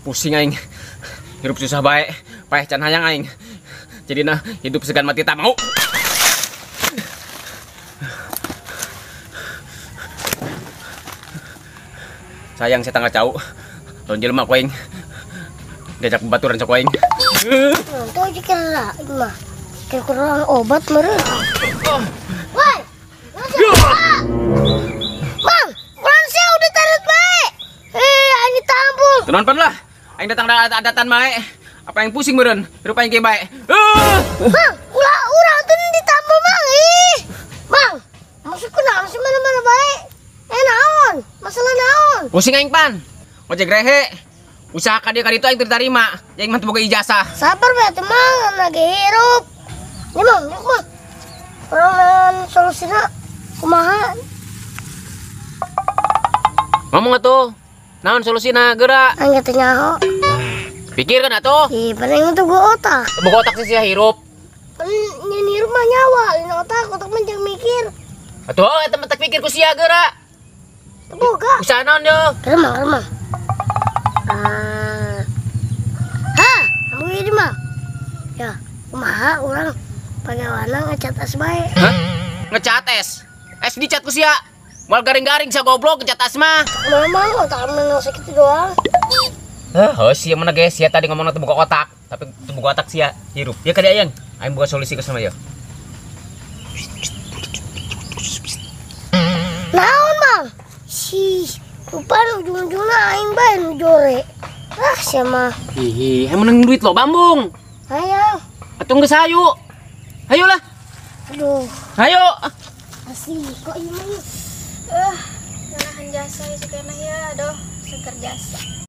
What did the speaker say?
Pusing aing. Hirup susah bae, paeh can hayang aing. Jadina hidup segan mati tak mau. Sayang saya tangga cau. Lawan jelema ku aing. Diajak baturan sok aing. Tuh dikira mah. Kurang obat meureun. Woi. Bang, kurang sia udah taruh bae. Aing ditampul. Tenan pan lah. Aing datang adatan bae. Apa yang pusing meureun? Hirup aing ge bae. Bang, ulah urang teu ditampul Bang. Ih. Bang, maksud kunaon sih mana-mana bae? Naon? Masalah naon? Pusing aing pan. Ojek rehe. Usaha ka dieu ka ditu aing teu diterima. Aing mah teu boga ijazah. Sabar bae teh Mang, lagi hirup. Ini Mang, yuk Mang. Urang solusina kumaha? Ngomong atuh. Naon solusina geura? Aing teh nyaho. Pikirkan atuh. Ih, paling itu gua otak. Boga otak sih sia hirup. Pan nyen hirup mah nyawa, lain otak, otak mah jangan mikir. Atuh eta mah tak mikir ku sia geura. Teu boga. Usaha naon yo? Geura Mang, Ha, kamu ini Mang. Ya, kumaha urang pagawana ngecat es bae. Hah? Ngecat es? Es dicat ku sia. Moal garing-garing sia goblok ngecat es mah. Mama otak mah sakit doang. Hah, heuh sia mana ge sia tadi ngomongna teu boga otak, tapi teu boga otak sia hirup. Ya ka dieu aing. Aing boga solusi ke sama ya. Naon, Bang? Si, rupan ujung-ujungna aing bae nu jore. Ah, sia mah. Hihi, hayang menang duit lo bambung. Hayang. Atuh geus hayu. Hayu lah. Aduh. Hayu. Asih kok ieu mah. Nganahan jasa ieu ya, aduh, seger jasa.